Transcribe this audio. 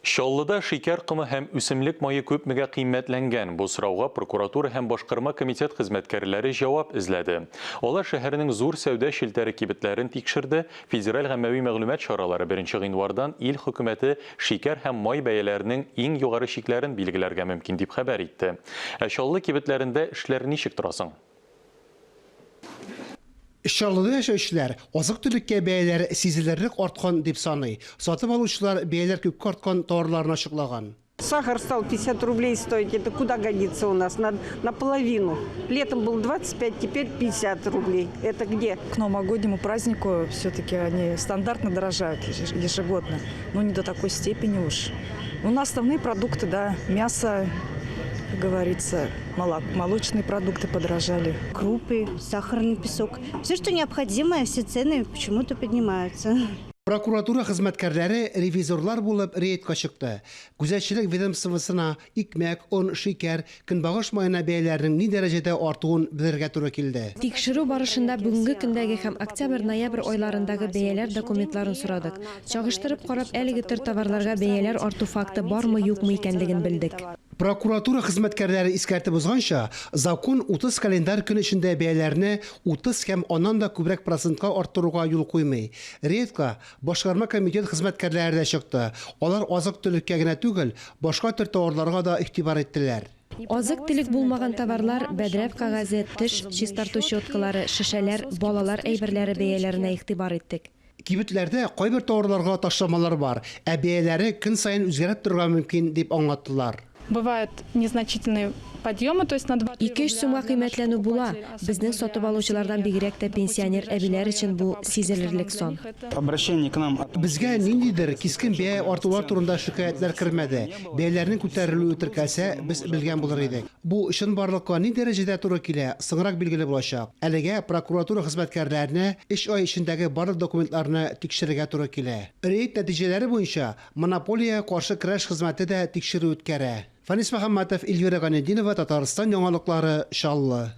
Чаллыда шикәр комы һәм үсемлек мае күпмегә кыйммәтләнгән? Бу сорауга прокуратура һәм башкарма комитет хезмәткәрләре җавап эзләде. Алар шәһәрнең зур сәүдә челтәре кибетләрен тикшерде. Федераль гаммәви мәгълүмат чаралары беренче гыйнвардан ил хөкүмәте шикәр һәм май бәяләренең иң югары чикләрен билгеләргә мөмкин дип хәбәр итте. Ә Чаллы кибетләрендә эшләр ничек тора соң? Чаллыда яшәүчеләр азык-төлеккә бәяләр сизелерлек арткан дип саный. Сатып алучылар бәяләр күпкә арткан товарларны ачыклаган. Сахар стал 50 рублей стоить, это куда годится у нас? На, наполовину. Летом был 25, теперь 50 рублей. Это где? К новогоднему празднику все-таки они стандартно дорожают ежегодно, но не до такой степени уж. У нас основные продукты, да, мясо, как говорится, молочные продукты подорожали. Крупы, сахарный песок. Все, что необходимое, все цены почему-то поднимаются. Прокуратура хезмәткәрләре ревизорлар булып рейдка чыкты. Күзәтчелек ведомствосына икмәк, он, шикәр, көнбагыш маена бәяләренең ни дәрәҗәдә артуын белергә туры килде. Тикшерү барышында бүгенге көндәге һәм октябрь-ноябрь айларындагы бәяләр документларын сорадык. Чагыштырып карап, әлеге төр товарларга бәяләр арту факты бармы-юкмы икәнлеген белдек. Прокуратура хезмәткәрләре искәртеп узганча, закон 30 календарь көн эчендә бәяләрне 30 һәм аннан да күбрәк процентка арттыруга юл куймый. Рейдка Башкарма комитет хезмәткәрләре дә чыкты. Алар азык-төлеккә генә түгел, башка төр товарларга да игътибар иттеләр. Азык-төлек булмаган товарлар, бәдрәф кәгазе, теш чистарту щеткалары, шешәләр, балалар әйберләре бәяләренә игътибар иттек. Кибетләрдә кайбер товарларга ташламалар бар, ә бәяләре көн саен үзгәреп торырга мөмкин, дип аңлаттылар. Бывают незначительные подъемы, то есть на два-три Ике-өч рубля сумга для наших кыйммәтләнү була. покупателей, Безнең особенно сатып для алучылардан населения, бигрәк тә допустим, в пенсионер основном әбиләр для өчен них бу это сизелерлек сан. Обращение к нам о том, что Безгә есть ниндидер какой-то кискен бәя скачок артулар цен турында шикаятьләр кермәде. Бәяләрнең күтәрелүе теркәлсә, без белгән булыр идек. Бу чынбарлыкка ни дәрәҗәдә туры килә, соңрак билгеле булачак. Әлегә прокуратура хезмәткәрләренә өч ай эчендәге барлык документларны тикшерергә туры килә. Рейд нәтиҗәләре буенча монополиягә каршы көрәш хезмәте дә тикшерү үткәрә. Фәнис Мөхәммәтов, Эльвира Ганетдинова, Татарстан яңалыклары, Чаллы.